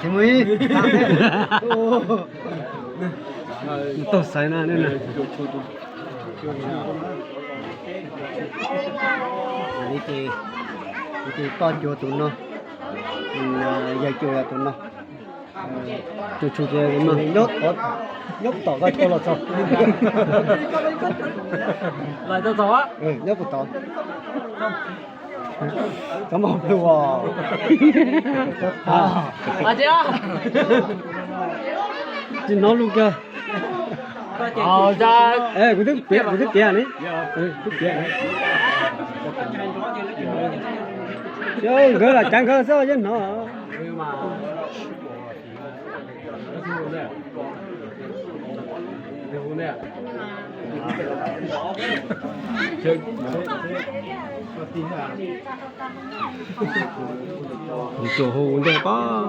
Khiv mus ib, tau xaiv na. Ces poj cuag tus no, yawg cuag yog tus no. Tus tshuv ces no nyob tom koj coj los txog. Nyob puag tod. Txhob mus plhu os. Tsis hnov lus kawg. Kuv twb piav, kuv twb piav ne. Twb piav. Nkawd lam cav nkawd xwb yeej hnov. Tus hu ntej pab.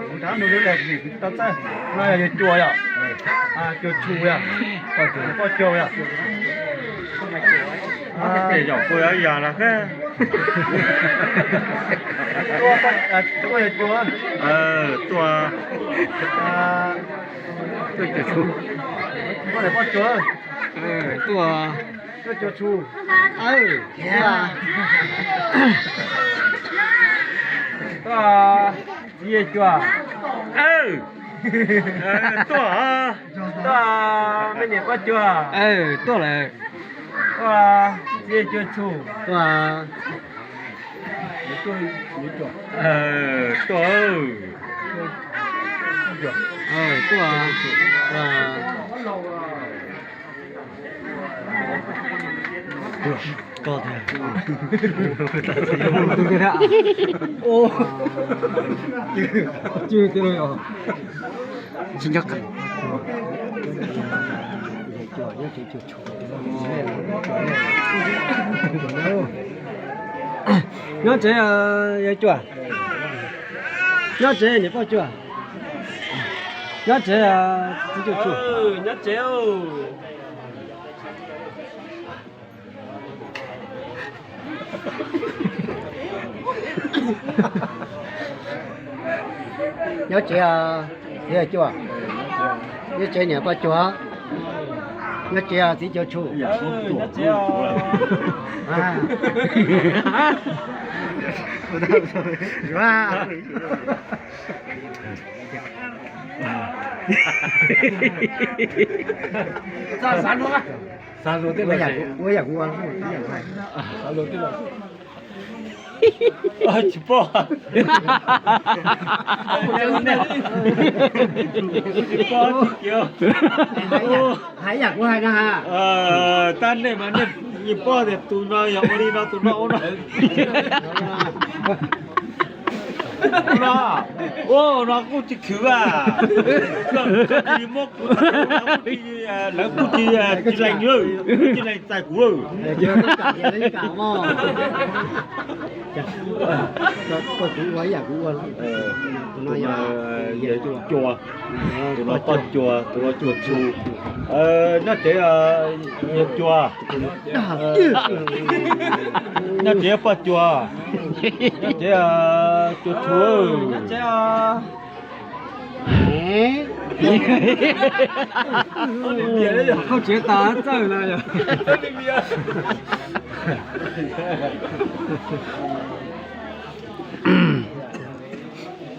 Kuv rab nug lub dag vim kuv tau txawj. No yog yawg cuag yom? Cuag tshuv yom? Poj cuag yom? Tej zaum kuj yuav yog los kawg. Tuaj yawg cuag. Tuaj. Tuaj cuag tshuv. Tuaj poj cuag. Tuaj. Tuaj cuag tshuv. Tuaj. Txiv yawg cuag. Tuaj. Tuaj me niam poj cuag. Tuaj lawm. Tuaj txiv yawg cuag tshuv. Tuaj. Tuaj. Tuaj. Koj tiag. Tsis nco qab. Nyob tsev yawg cuag. Nyob tsev niam poj cuag. Nyob tsev txiv cuag tshuv. Nyob tsev. Nyob tsev txiv cuag. Nyob tsev niam poj cuag. Nyob tsev txiv cuag tshuv. Xav luag tej los, ua yam kuv ua, xav luag tej los. Tsis pom. Tsis pom. Hais yam kuv hais no ha. Tab nej mas nej yeej paub tias tus no yog ua li no, tus no ua no. No, ua no kuj tsis khwv a. Muab kuv, lawv kuj tsis, tsis lees, tsis lees txais kuv. Cuag, tus no poj cuag, tus no cuag tshuv. Nyob tsev yawg cuag. Nyob tsev poj cuag. Nyob tsev cuag tshuv. Hauj tsev tas txawj na yog.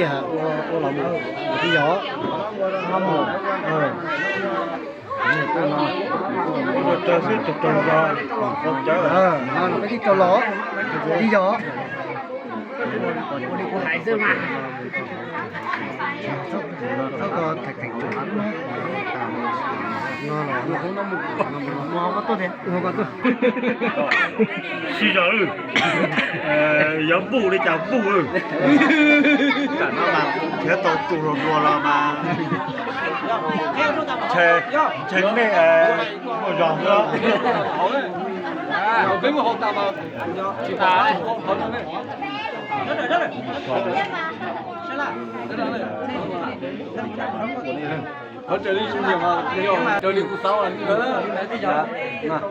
tiag ua ua los mus, tij yog, mus, peb tij rau los, tij yog. Txhob ko theem theem tsuas no los, sib zog, yog npuj li cas npuj. Tam no mas khiav tau tus hluas hluas los mas ntshe nej muaj zog xwb. Qhov raws li yus nyiam mas raws li kuv xav mas.